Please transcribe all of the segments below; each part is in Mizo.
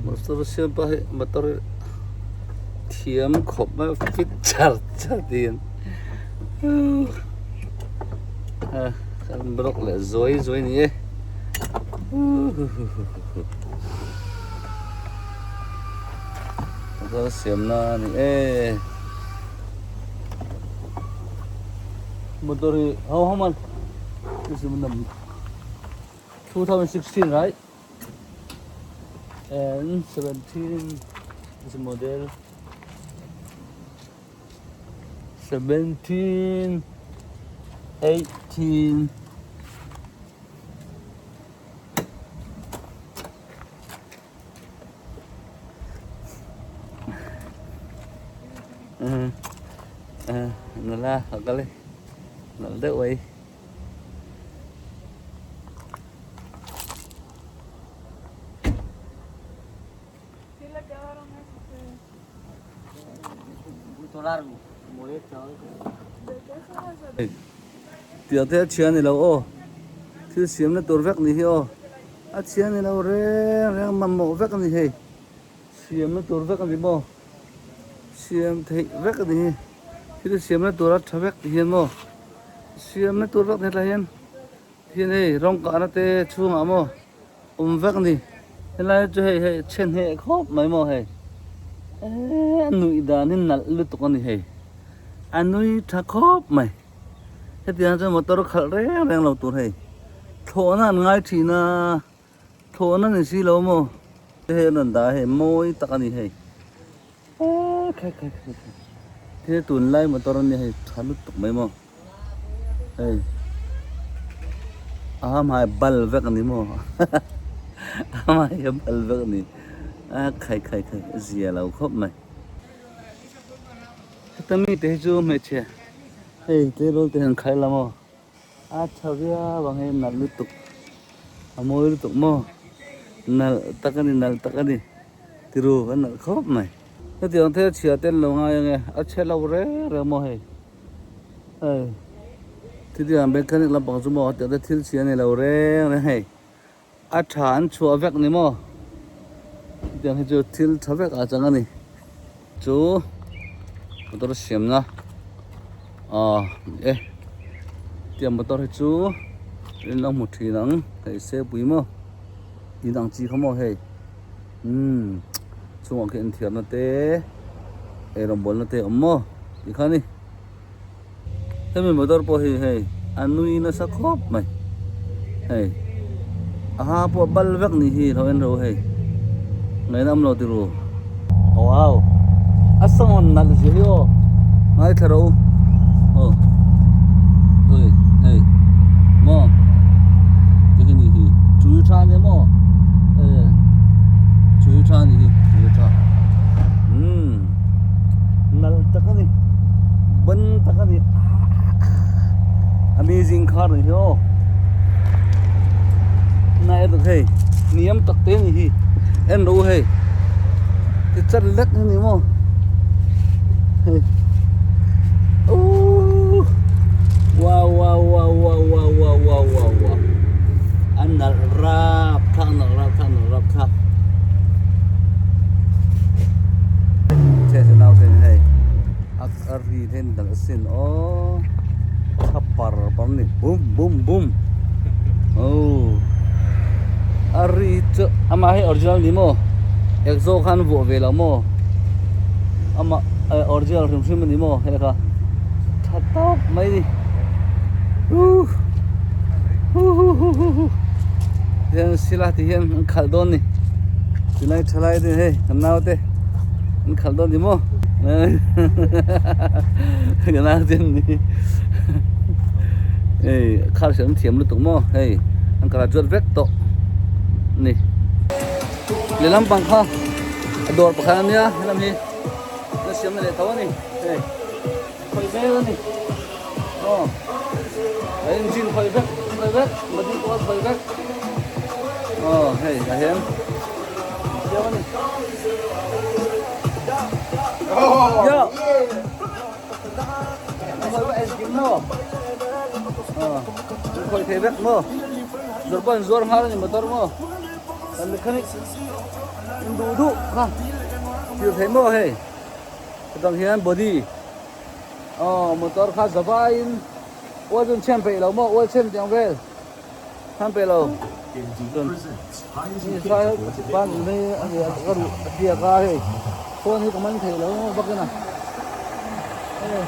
Motor siam pah hi motor thiam khawp mai a fit char char tiin kan block leh zuai zuai a ni e motor siam na a ni e motor hi how much this is 2016 right and 17 is model 17 18 nula a kal e nalh deuh mai. Tiang te a chhia ni lo aw thil siamna tur vek ni hi aw a chhia ni lo reng reng mamawh vek a ni hei siamna tur vek a ni maw siam theih vek a ni hi thil siamna tura tha vek ti hian maw siamna tur vek ni hetlai hian hian hei rawng kahna te chhungah maw awm vek a ni helai chu hei hei chhe hneh khawp mai maw hei eee a nuih dan hi nalh lutuk a ni hei a nui tha khawp mai hetiang chuan motor khalh reng reng lo tur hei thlawhna an ngai thin a thlawhna ni si lo maw hei an rawn dah a hei mawi tak a ni hei eee khai khai khai khai he tunlai motor a nia hei tha lutuk mai maw. Hei a hmai bal vek a ni maw a hmai hi a bal vek a ni a khai khai khai a zia lo khawp mai heta mite hi chu hmeichhe hei tleirawl te hian khai la maw a tha viau ang hei nalh lutuk a mawi lutuk maw nalh tak a ni nalh tak a ni tiru a nalh khawp mai hetiang te a chhia te an lo ngai ang e a chhe lo reng reng maw hei. Hei thutiang mechanic lampang chu maw tiang te thil chhia a ni lo reng reng hei a tha an chhuah vek ni maw hetiang hi chu thil tha vek ah chang a ni chu motor siamna ah ni e tiang motor hi chu in lo hmu thin ang hei sepui maw in ang chi kha maw hei umm chungah khian inthiarna te eirawngbawl na te a awm maw tih kha a ni hemi motor pawh hi hei a nui nasa khawp mai hei a ha pawh a bal vek ni hi lo en ro hei ngaihna awm lo ti ru wow a sound nalh zia hi aw ngaithla rawh u aw hei hei maw ti hi ni hi chui tha nia maw e chui tha ni hi chui tha umm nalh tak a ni ban tak a ni amazing car ni hi aw nai erawh hei hniam tak te ni hi en rawh u hei ti chat lek a ni maw hei ooh wow wow wow wow wow wow wow wow wow a nalh rap thlak a nalh rap thlak a nalh rap thlak Chhe nau te hei a a ri te nalh asin aw thla par par a ni bum bum bum oh a ri chu amah hi original ni maw exo khan vuah ve lo maw amah original hrim hrim a ni maw hei kha tha tawp mai a ni uh hu hu hu hu hu hian sila ti hian an khalh dawn a ni tunlai thalai te hei kan naute an khalh dawn ni maw ka naute an ni hei car hi an thiam lutuk maw hei an graduate vek tawh a ni lehlam pang kha a dawr pakhat a nia helam hi la siam na leh tho a ni hei khawih vel a ni aw a engine khawih vek khawih vek body pawh a khawih vek aw hei tah hian siam a ni yo khawih vek engkim maw aw khawih thei vek maw zawrh pawh an zuar nghal a ni motor maw. Kan mechanic in duh duh kha thil theih maw hei chutang hian body aw motor kha zavaiin ual chu an chhiam peih lo maw ual chhem tiang vel chhiam peih lo chuan mi sai ban mai a ni a ka ruh a tliak a hei phone hi ka man theih lo vak in a hei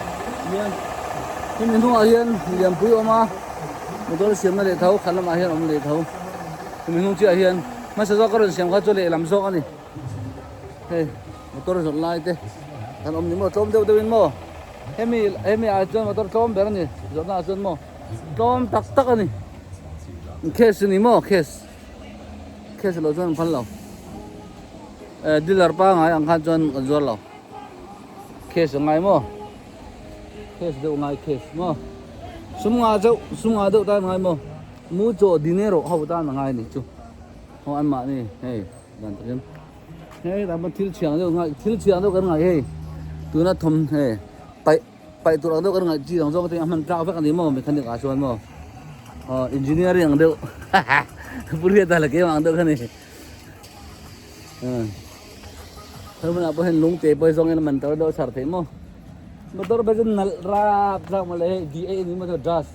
hian hemi hnungah hian lianpui a awm a motor siamna leh tho khat lamah hian a awm leh tho. Hemi hnung chiah hian hmasa zawk a rawn siam kha chu lehlam zawk a ni. Hei motor zawrh lai te kan awm ni maw tlawm deuh deuh in maw hemi hemi ah chuan motor tlawm ber a ni zawrhna ah chuan maw tlawm tak tak a ni cash a ni maw cash cash loh chuan an phal lo eh dealer pangai ang khan chuan kan zuar lo cash a ngai maw cash deuh ngai cash maw sum ngah deuh sum ngah deuh tan ngai maw. Mucho dinero ho tan a ngai ni chu aw an mahni hei dan takin hei ram thil chhiang deuh ngai thil chhiang deuh kan ngai hei tuna thawm hei paih paih tur ang deuh kan ngaih chi ang zawng te a hman tlak vek a ni maw mechanic ah chuan maw aw engineering ang deuh pu hriata la keimah ang deuh kha ni hei hmunah pawh hian lung te pawh hi zawng in a man tar deuh a chhar theih maw motor phei chu nalh rap tlak mawle hei V eight a ni maw dash.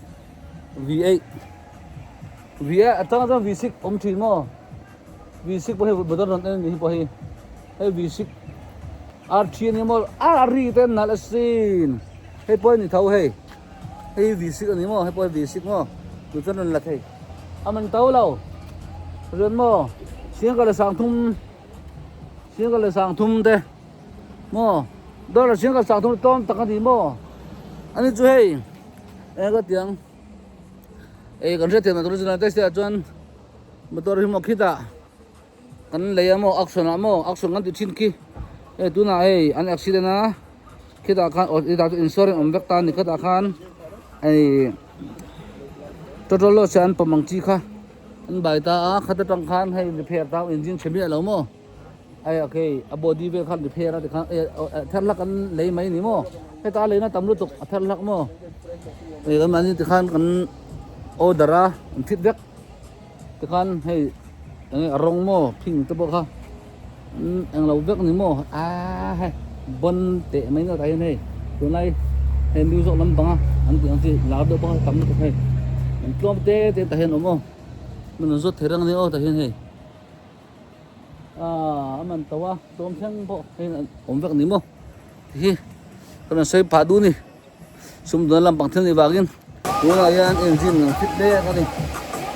V8 V8 atang chuan V6 awm thin maw V6 pawh hi motor rawn en ni hi pawh hi hei V6 R3 ani maw a ri te nalh asin hei pawh ni tho hei hei V6 ani maw hei pawh hi V6 maw tu chuan rawn la thei a man to lo rian maw singkal leh sangthum singkal leh sangthum te maw dollar singkal sangthum tlawm tak ani maw ani chu hei. Eng ka tiang ei kan hriat thiam tur chu te sia chuan motor hi maw khitah kan lei a maw auction ah maw auction kan ti thin khi hei tunah hei an accident a khitah khan aw hetah chuan insurance awm vek ta a ni khatah khan hei total loss an pawm ang chi kha an bai ta a khat atang khan hei repair ta engine chhe miah lo maw. Hei a khi a body vel khan repair a tikhan eh thar hlak an lei mai ni maw heta a leina tam lutuk a thar hlak maw hei kan mahni tikhan kan order a an fit vek tikhan hei eng nge a rawng maw phing te pawh kha eng lo vek ni maw aa hei bon teh mai na tah hian hei tunlai hei new zawk lampanga an tih ang chi lar deuh pawh kha tam lutuk hei an tlawm te te tah hian awm aw min rawn zawt thei reng a ni aw tah hian hei. Aaa a man to a tlawm thleng pawh hei an awm vek ni maw tihi ka rawn sawi phah duh a ni sumdawn lampang thil nih vangin tunah hian engine an fit mek a ni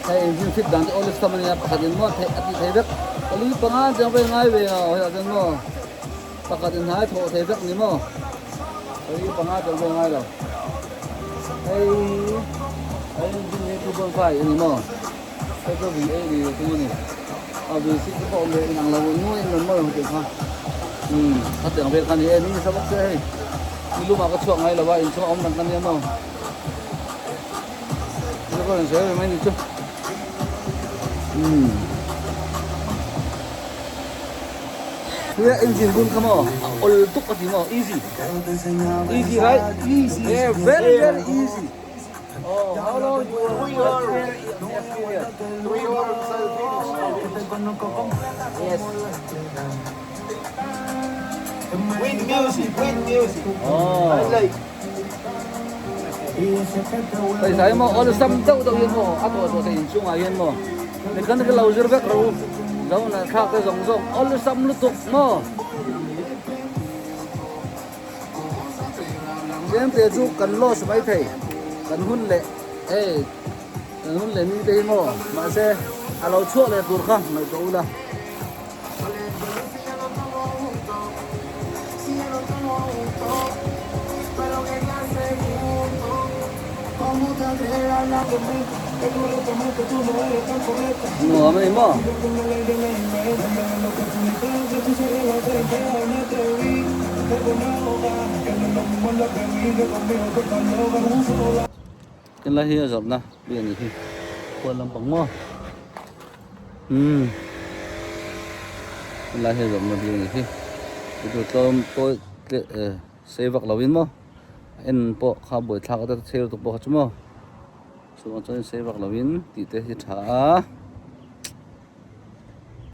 hei engine fit dan te awlsam a nia pakhat in maw theih a tih theih vek pali panga chiang pawh hi ngai ve a hei ah chuan maw pakhat in hnai thawh thei vek ni maw pali panga chiang pawh hi ngai lo hei a engine hi 2.5 a ni maw. Hei chu vi ei ni thung a ni. A vi sik te pawh awm ve inang lo nuai in rawn mawi ang tih kha. Umm a tiang vel kha ni e, ni nasa bawk se hei. Ni lumah ka chhuak ngai lo a, inchhung a awm reng ka nia maw. Chu ka rawn sawi ve mai ni chu. Umm. Puia engine bun kha maw a awl tuk a ti maw easy. Easy right? Easy. Yeah, very very easy. Oh, how long you are experience? Yes. With music, with music. Oh. I like. Tại sao mà all sam deuh deuh hian maw a tawh tawh thei inchungah hian maw mechanic lo zir vek ro zo na thlak te zawng zawng all sam lutuk maw Tlem te chu kan loss mai thei kan hun leh hei kan hun leh ni te hi maw mahse a lo chhuah leh tur kha ngaihtuah ula. Nuam a ni maw? Helai hi a zawrhna bik a nih hi khuan lampang maw umm helai hi a zawrhna bik a nih hi chu tlawm tawi tle eh sei vak lo in maw en pawh kha buaithlak a chhe lutuk pawh kha chu maw chuvang chuan sei vak lo in tih te hi tha a.